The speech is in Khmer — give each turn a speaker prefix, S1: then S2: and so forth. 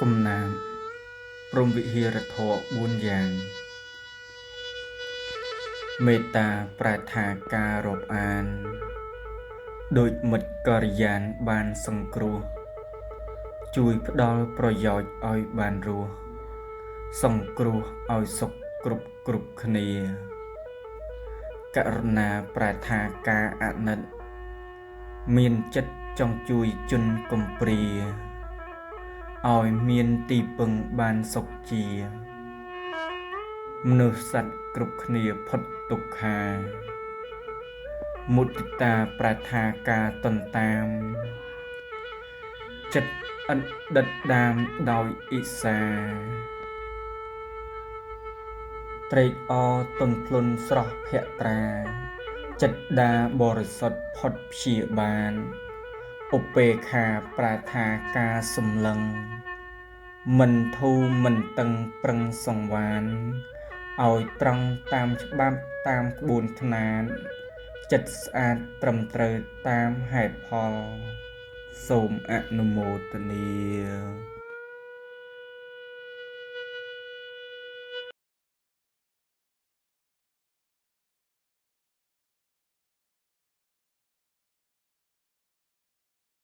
S1: កំណាព្យព្រហ្មវិហារធម៌4យ៉ាងមេត្តាប្រែថាការរាប់អានដូចមិត្តកល្យានបានសង្គ្រោះជួយផ្ដល់ប្រយោជន៍ឲ្យបានរស់សង្គ្រោះឲ្យសុខគ្រប់គ្រប់គ្នាករុណាប្រែថាការអាណិតមានចិត្តចង់ជួយជនកំព្រាឲ្យមានទីពឹងបានសុខជាមនុស្សសត្វគ្រប់គ្នាផុតទុក្ខាមុទិតាប្រែថាការតន្តាមចិត្តឥតដិតដាមដោយអ៊ិសាត្រេកអរទន់ភ្លន់ស្រស់ភក្ត្រាចិត្តដាបរិសុទ្ធផុតព្យាបានឧបេក្ខាប្រែថាការសម្លឹងមិនធូរមិនតឹងប្រឹងសង្វានឲ្យត្រង់តាមច្បាប់តាមក្បួនខ្នាតចិត្តស្អាតត្រឹមត្រូវតាមហេតុផលសូមអនុមោទនា។